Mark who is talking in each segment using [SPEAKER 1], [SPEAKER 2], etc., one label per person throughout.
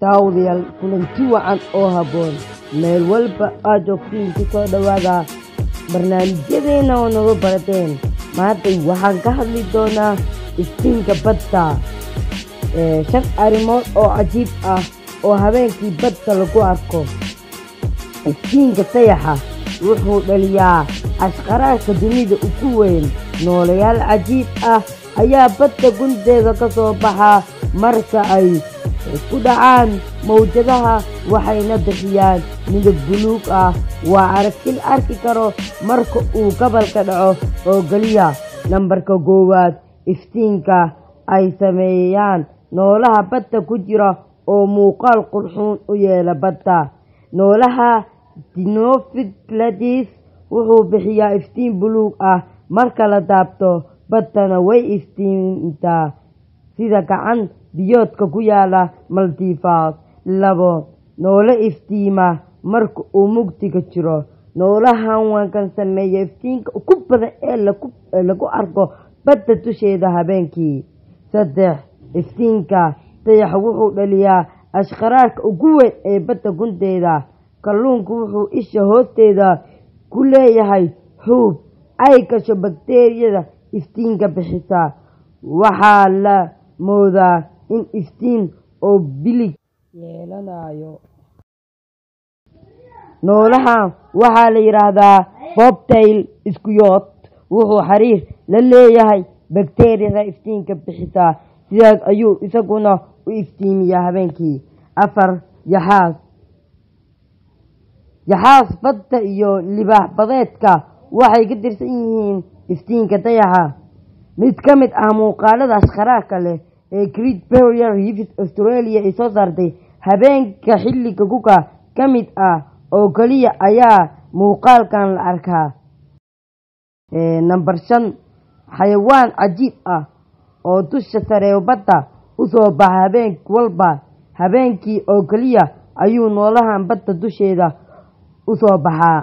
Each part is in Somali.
[SPEAKER 1] Daawadayaal, kulanti wacan oo habboon meel walba aad joogtiin, ku soo dhowaada barnaamijyadeena oo nagu barateen. Maanta waxaan ka hadli doonaa iftiinka badda, 5 arrimood oo cajiib ah oo habeenkii badda lagu arko. Iftiinka dayaxa wuxuu dhaliyaa ashqaraarka dunida ugu weyn. Nooleyaal cajiib ah ayaa badda gunteeda ka soo baxa marka ay ku dhacaan mawjadaha, waxayna bixiyaan midab buluug ah. Waa aragti la arki karo marka uu gabalka dhaco oo keliya. Nambarka 1, iftiinka ay sameeyaan noolaha badda ku jira oo muuqaal qurxoon u yeela badda. Noolaha Dinophylates wuxuu bixiyaa iftiin buluug ah marka la taabto, baddana way iftiintaa sida gacan biyoodka ku yaala Maldives. 2, noole iftiima marka uu mugdiga jiro. Noolahan waa kan sameeya iftiinka ugu badan ee lagu arko badda dusheeda habeenkii. 3, iftiinka dayaxa wuxuu dhaliyaa ashqaraarka ugu weyn ee badda gunteeda. Kalluunku wuxuu isha hoosteeda ku leeyahay xuub ay gasho bakteeriyada iftiinka bixisa. Waxaa la moodaa in iftiin oo bilig yeelanayo. Noolahan waxaa la yidhaahdaa bobtail squid. Wuxuu xiriir la leeyahay bakteeriyada iftiinka bixisa, sidaas ayuu isaguna u iftiimiyaa habeenkii. 4, yaxaas. Yaxaas badda iyo libaax badeedka waxay ka tirsan yihiin iftiinka dayaxa. Mid ka mid ah muuqaalada ashqaraarka leh ee Great Barrier Reef Australia ay soo saartay habeenka xilliga guga ka mid ah oo keliya ayaa muuqaalkan la arkaa. Nambar 5, xayawaan cajiib ah oo dusha sare badda u soo baxa habeen walba. Habeenkii oo keliya ayuu noolahan badda dusheeda u soo baxaa.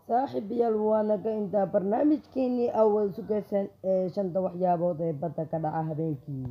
[SPEAKER 1] Saaxiibayaal, waa naga intaa barnaamijkeenii awal sugaysan ee 5ta waxyaabood ee badda ka dhaca habeenkii.